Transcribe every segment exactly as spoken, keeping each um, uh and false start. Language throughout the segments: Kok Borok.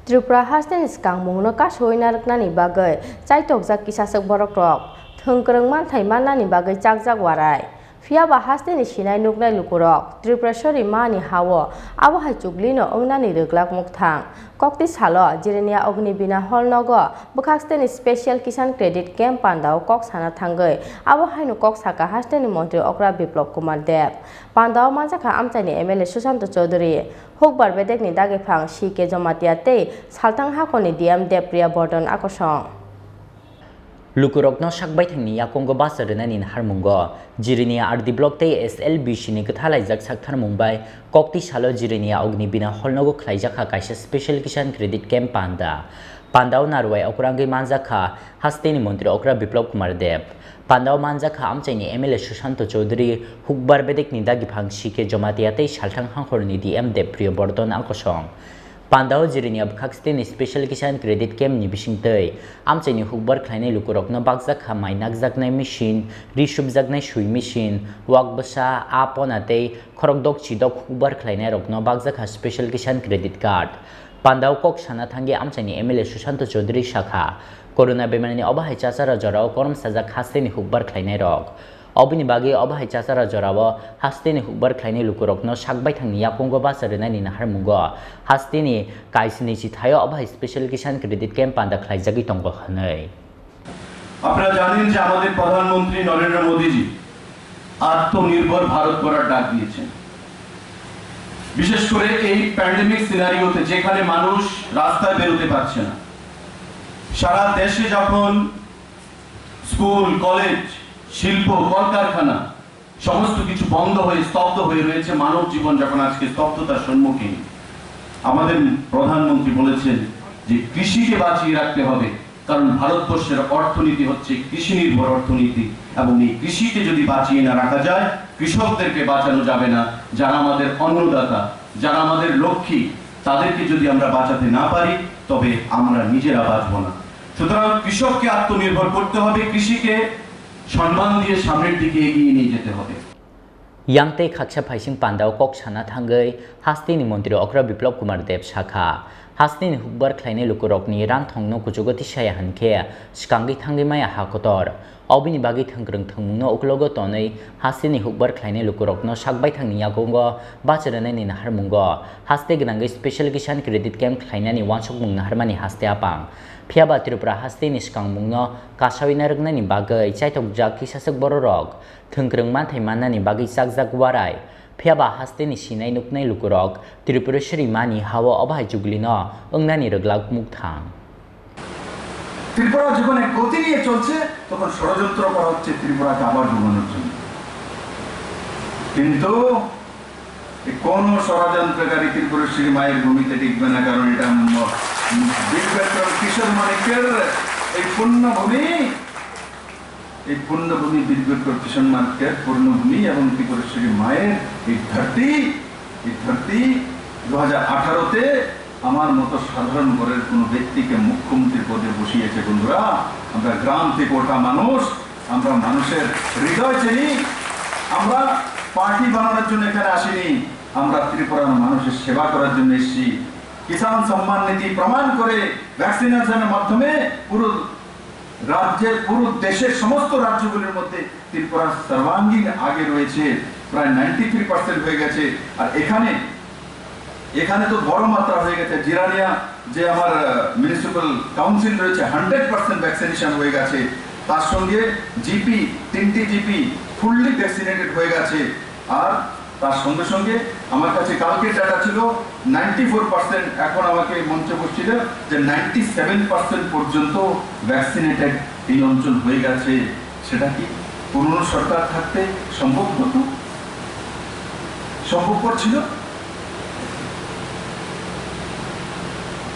Tripura hasteni swkangmungno kasowi narwknani bagwi chaitokjak kisaswk borokrok thwngkwrwng manthai mannani bagwi chakjak warai. Phiyaba hasteni sinai nuknai lukurok Tripureshwari mani hao abo hai chuglino wngnani rwglak mukthang. Kokti salo Jirania Ognibina Hall nogo bwkhaksteni Special Kisan Credit Camp pandao kok sana thangwi abo haino kok saka hasteni montri okra Biplab Kumar Deb. Pandao manjakha amchaini M L A Sushanta Chowdhury, hukbar bedekni dagiphang C K Jomatia tei salthang hakhorni D M Depriya Bordhan akosong. Lukurokno sak baithangni yakungo bacha rwnani naharmungo Jirania R D Block tei S L B C ni kwthalaijak saktharmung bai kokti salo Jirania Ognibina Hall nogo khlaijakha kaisa Special Kisan Credit Camp panda. Pandao narwai okrangwi manjakha hasteni montri okra Biplab Kumar Deb. Pandao manjakha amchaini M L A Sushanta Chowdhury, hukbar bedekni dagiphang C K Jomatia tei salthang hakhorni D M Depriya Bordhan akosong. Pandao Jirania bwkhaksteni Special Kisan Credit Camp ni bisingtwi amchaini hukbar khlainai lukurokno bakjakha mai nakjaknai machine, ri supjaknai sui machine, wak bwsa, a pona tei khorokdok chidok hukbar khlainairokno bakjakha Special Kisan Credit Card. Pandao kok sana thangwi amchaini M L A Sushanta Chowdhury sakha, Corona bemarni obo hai chachara jorao korom sajak hasteni hukbar khlainairok. Oboni bagwi obo hai chachara jorao hasteni hukbar khlainai lukurokno sak baithangni yakungo bacha rwnani naharmungo hasteni kaisni chithaio obo hai Special Kisan Credit Camp panda khlaijagwi tongo hwnwi. আপনারা জানেন যে আমাদের প্রধানমন্ত্রী নরেন্দ্র মোদীজি আত্মনির্ভর ভারত করার ডাক দিয়েছেন। বিশেষ করে এই প্যান্ডেমিক সিনারিওতে যেখানে মানুষ রাস্তায় বেরোতে পারছে না, সারা দেশে যখন স্কুল, কলেজ, শিল্প, কলকারখানা সমস্ত কিছু বন্ধ হয়ে স্তব্ধ হয়ে রয়েছে, মানব জীবন যখন আজকে স্তব্ধতার সম্মুখীন, আমাদের প্রধানমন্ত্রী বলেছেন যে কৃষিকে বাঁচিয়ে রাখতে হবে, কারণ ভারতবর্ষের অর্থনীতি হচ্ছে কৃষি নির্ভর অর্থনীতি, এবং এই কৃষিকে যদি বাঁচিয়ে না রাখা যায়, কৃষকদেরকে বাঁচানো যাবে না। যারা আমাদের অন্নদাতা, যারা আমাদের লক্ষ্মী, তাদেরকে যদি আমরা বাঁচাতে না পারি, তবে আমরা নিজেরা বাঁচব না। সুতরাং কৃষককে আত্মনির্ভর করতে হবে, কৃষিকে সম্মান দিয়ে সামনের দিকে এগিয়ে নিয়ে যেতে হবে। Yang tei khaksa phaising pandao kok sana thangwi hasteni montri okra Biplab Kumar Deb sakha, hasteni hukbar khlainai lukurokni ranthongno kuchugo tisaya hwnkhe swkangwi thangwi maya ha kotor. Oboni bagwi thwngkwrwng thwngmungno uklogo tonwi hasteni hukbar khlainai lukurokno sak baithangni yakungo bacha rwnani naharmungo haste gwnangwi Special Kisan Credit Camp khlainani uansukmung naharmani haste apang. Phiyaba Tripura hasteni swkangmungno kasawi narwknani bagwi chaitokjak kisaswk bororok thwngkwrwng manthai mannani bagwi chakjak warai. Phiyaba hasteni sinai nuknai lukurok Tripureshwari mani hao obo hai chuglino wngnani rwglak mukthang. Tripura যখন এক গতি নিয়ে চলছে, তখন ষড়যন্ত্র করা হচ্ছে ত্রিপুরাকে আবার ডুবানোর জন্য। কিন্তু এই কোনো ষড়যন্ত্রকারী ত্রিপুরেশ্বরী মায়ের ভূমিতে টিকবে না, কারণ এটা ম-, বিবেক কিশোর মানিক্যের এই পুণ্যভূমি, এই পুণ্যভূমি বিবেক কিশোর মানিক্যের পুণ্যভূমি এবং ত্রিপুরেশ্বরী মায়ের এই ধরতি, এই ধরতি দু হাজার আঠারোতে আমার মতো সাধারণ ঘরের কোনো ব্যক্তিকে মুখ্যমন্ত্রী পদে বসিয়েছে। বন্ধুরা, আমরা গ্রাম থেকে ওঠা মানুষ, আমরা মানুষের হৃদয় চিনি। আমরা পার্টি বানানোর জন্য এখানে আসিনি, আমরা ত্রিপুরার মানুষের সেবা করার জন্য এসেছি। কিষাণ সম্মান নিধি প্রমাণ করে ভ্যাকসিনেশনের মাধ্যমে পুরো রাজ্যের, পুরো দেশের সমস্ত রাজ্যগুলির মধ্যে ত্রিপুরা সর্বাঙ্গীন আগে রয়েছে, প্রায় নাইনটি থ্রি পার্সেন্ট হয়ে গেছে। আর এখানে, এখানে তো বড় মাত্রা হয়ে গেছে। জিরানিয়া যে আমার, আহ, মিউনিসিপ্যাল কাউন্সিল রয়েছে, হান্ড্রেড পার্সেন্ট ভ্যাকসিনেশন হয়ে গেছে। তার সঙ্গে জিপি, তিনটি জিপি ফুললি ভ্যাকসিনেটেড হয়ে গেছে। আর তার সঙ্গে সঙ্গে আমার কাছে কালকে ডেটা ছিল নাইনটি ফোর পার্সেন্ট, এখন আমাকে মঞ্চে বসছিল যে নাইনটি সেভেন পার্সেন্ট পর্যন্ত ভ্যাকসিনেটেড এই অঞ্চল হয়ে গেছে। সেটা কি পুরনো সরকার থাকতে সম্ভব হতো? সম্ভবপর ছিল?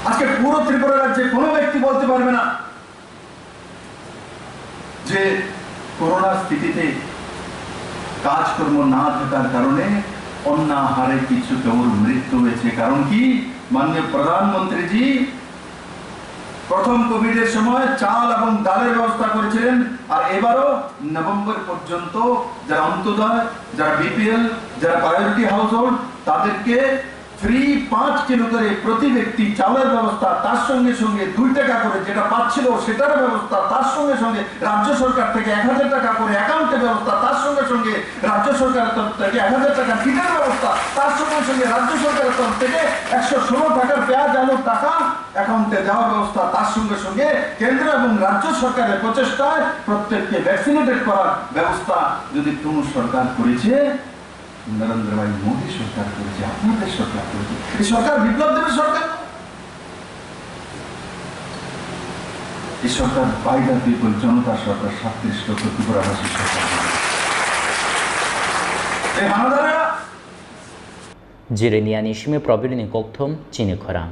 আজকে পুরো ত্রিপুরা রাজ্যে কোনো ব্যক্তি বলতে পারবে না যে করোনা স্থিতিতে কাজকর্ম না থাকার কারণে অন্নাহারে কিছু কেউর মৃত্যু হয়েছে। কারণ কি? মাননীয় প্রধানমন্ত্রীজি প্রথম কোভিডের সময় চাল এবং ডালের ব্যবস্থা করেছিলেন, আর এবারও নভেম্বর পর্যন্ত যারা অন্তোদয়, যারা বিপিএল, যারা প্রায়োরিটি হাউসহোল্ড, তাদেরকে ফ্রি পাঁচ কিলো করে প্রতি ব্যক্তি চাউলের ব্যবস্থা, তার সঙ্গে সঙ্গে দুই টাকা করে যেটা পাচ্ছিল সেটার ব্যবস্থা, তার সঙ্গে সঙ্গে রাজ্য সরকার থেকে এক হাজার টাকা করে অ্যাকাউন্টে ব্যবস্থা, তার সঙ্গে সঙ্গে রাজ্য সরকারের তরফ থেকে এক হাজার টাকা কিটের ব্যবস্থা, তার সঙ্গে সঙ্গে রাজ্য সরকারের তরফ থেকে একশো ষোলো টাকার পেঁয়াজ আলুর টাকা অ্যাকাউন্টে দেওয়ার ব্যবস্থা, তার সঙ্গে সঙ্গে কেন্দ্র এবং রাজ্য সরকারের প্রচেষ্টায় প্রত্যেককে ভ্যাকসিনেটেড করার ব্যবস্থা যদি কোনো সরকার করেছে, নরেন্দ্র ভাই মোদী সরকার করেছে, আপনাদের সরকার করেছে। এই সরকার বিপ্লব দেবের সরকার নয়। এই সরকার বাই দ্য পিপল, জনতার সরকার, সাতত্রিশ লক্ষ ত্রিপুরাবাসীর সরকার। এই হানাদাররা Jireni ani simi probirni kokthum chini khorang.